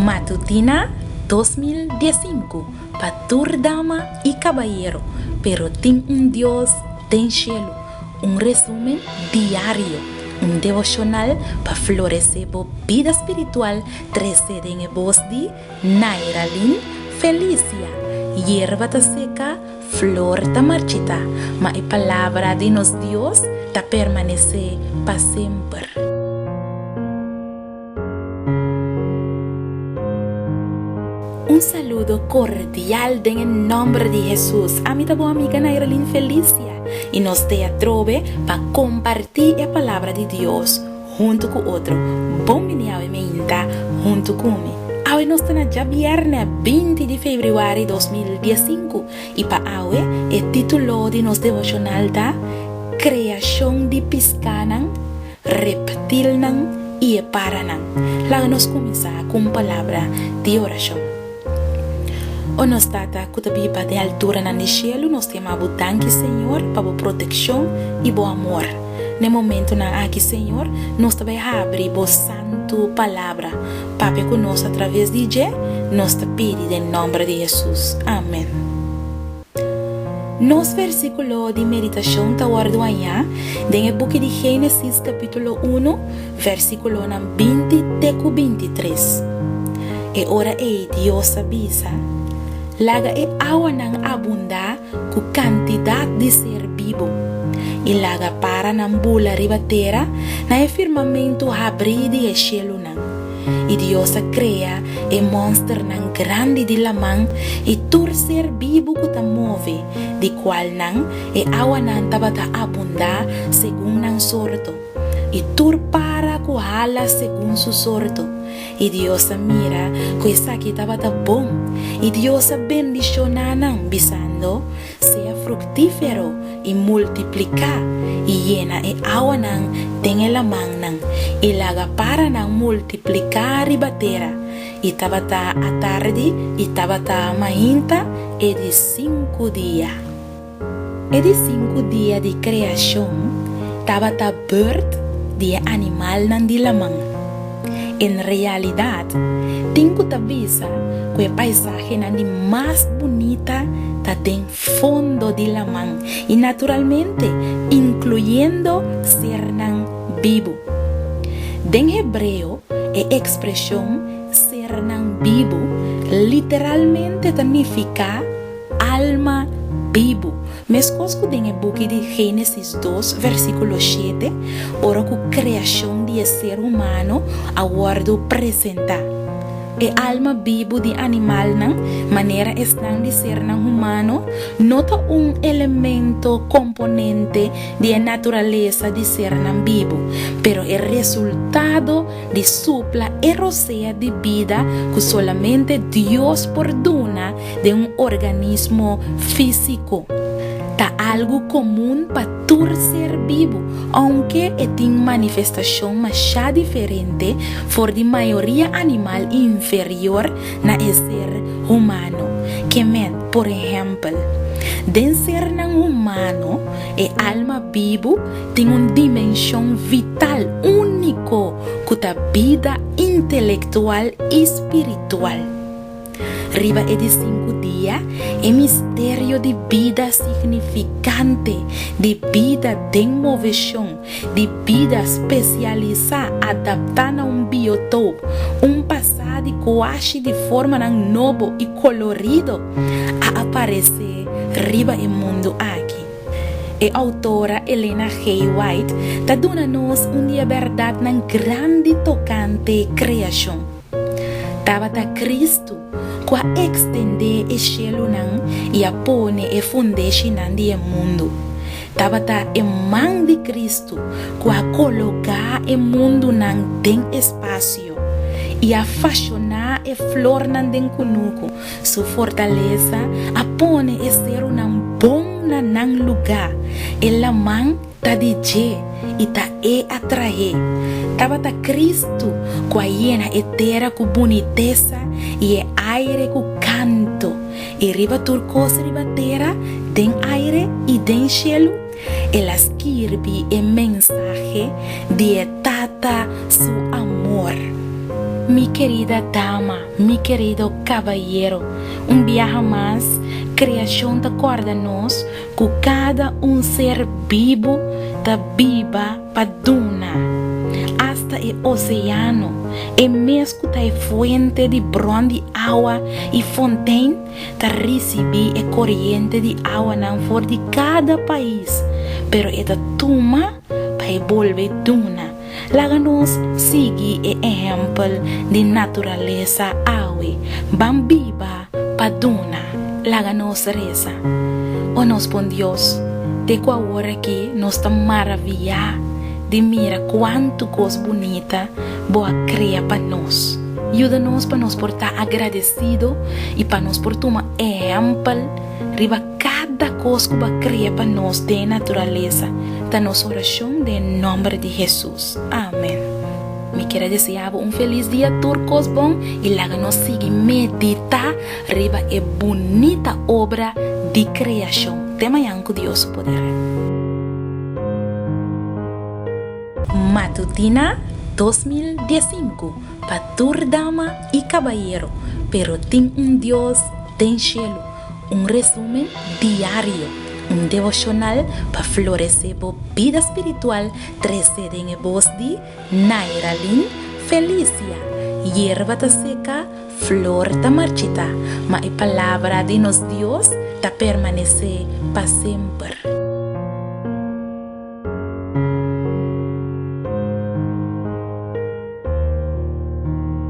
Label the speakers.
Speaker 1: Matutina 2015 pa tur dama i kabayero, pero tin un Dios den shelu. Un resumen diario, un devoshonal pa floresé bo bida spiritual trese den e bos di Nairalyn Felicia. Yerba ta seka, flor ta marchitá, ma e palabra di nos Dios ta permanesé pa semper. Un saludo cordial den e nomber di Hesus. Ami ta bo amiga Nairalyn Felicia y nos te atrobe pa comparti e palabra di Dios hunto cu otro. Bon bini awe meinta hunto cu mi. Awe nos ta na djabierne 20 di februari 2015 y pa awe e titulo di nos devocional ta Creacion di Piscanan reptilnan i e paranan. Laga nos kuminsá ku un palabra di orashon. O nos Tata ku ta biba den alturanan di shelu, nos ta yama Bo danki, Señor, pa Bo protekshon i Bo amor. Na e momentunan aki, Señor, nos ta bai habri Bo santu Palabra. Papia ku nos atraves di dje, nos ta pidi den nòmber di Hesus. Amen. Nos versíkulo di meditashon ta wòrdu hañá den e buki di Génesis kapítulo unu, versíkulonan 20 te ku 23. E ora ei Dios a bisa, Laga e awanan abundá ku kantidat di ser bibu, i laga paranan bula riba tera na e firmamentu habrí di e shelunan. I Dios a krea e mònsternan grandi di laman i tur ser bibu ku ta move, di kualnan e awanan tabata abundá segun nan sorto, i tur para ku hala segun su sorto. I Dios a mira ku esaki tabata bon, i Dios a bendishoná nan, bisando, Sea fruktífero i multipliká, i yena e awanan den e lamannan, i laga paranan multipliká riba tera. I tabata atardi i tabata mainta e di sinku dia. E di sinku dia di kreashon tabata bùrt di e animalnan di laman. En realidat, tin ku ta bisa ku e paisahenan di mas bunita ta den fondo di laman i naturalmente inkluyendo sernan bibu. Den hebreo e ekspreshon sernan bibu literalmente ta nifiká alma bibu. Meskos ku den e buki di Génesis dos, versíkulo shete, ora ku kreashon di e ser humano a wòrdu presentá. E alma bibu di animalnan, manera esnan di sernan humano, no ta un elemento komponente di e naturalesa di sernan bibu, pero e resultado di supla e rosea di bida ku solamente Dios por duna den un organismo físiko. Ta algu komun pa tur ser bibu, ounke e tin manifestashon mashá diferente for di mayoria animal inferior na e ser humano. Ke men, por ehèmpel, den sernan humano e alma bibu tin un dimenshon vital úniko ku ta bida intelektual i spiritual. Riba e di sinku dia, e misterio di bida signifikante, di bida den moveshon, di bida spesialisá adaptá na un biotoop, un pasá di kuashi di formanan nobo i kolorido a aparesé riba e mundu aki. E outora Elena G. White ta duna nos un di e bèrdatnan grandi tokante kreashon. Tabata Kristu ku a ekstendé e shelunan i a pone e fundeshinan di e mundu. Tabata e man di Kristu ku a kologá e mundunan den espasio i a fashoná e flornan den kunuku. Su fortalesa a pone e serunan bon na nan lugá. E laman Ta di dje i ta E a trah'é. Tabata Kristu ku a yena e tera ku bunitesa i e aire ku kanto. I riba tur kos riba tera, den aire i den shelu, El a skirbi e mensahe di e Tata su amor. Mi kerida dama, mi kerido kabayero, un biaha mas kreashon ta kòrda nos ku kada un ser bibu ta biba pa duna. Asta e oseano, e mes ku ta e fuente di bron di awa i fontein, ta risibí e koriente di awanan for di kada pais, pero e ta tuma pa e bolbe duna. Laga nos sigui e ehèmpel di naturalesa awe. Ban biba pa duna. Laga nos resa. O nos bon Dios, te ku awor aki nos ta maraviyá di mira kuantu kos bunita bo a krea pa nos. Yuda nos pa nos por ta agradesido i pa nos por tuma ehèmpel riba kada kos ku bo a krea pa nos den e naturalesa. Ta nos orashon den e nòmber di Hesus. Amen. Mi kier a desea bo un felis dia tur kos bon i laga nos sigui meditá riba e bunita obra di kreashon. Te mañan ku Dios su poder. Matutina 2015 pa tur dama i kabayero, pero tin un Dios den shelu. Un resumen diario, un devoshonal pa floresé bo bida spiritual trese den e bos di Nairalyn Felicia. Yerba ta seka, flor ta marchitá, ma e palabra di nos Dios ta permanesé pa semper.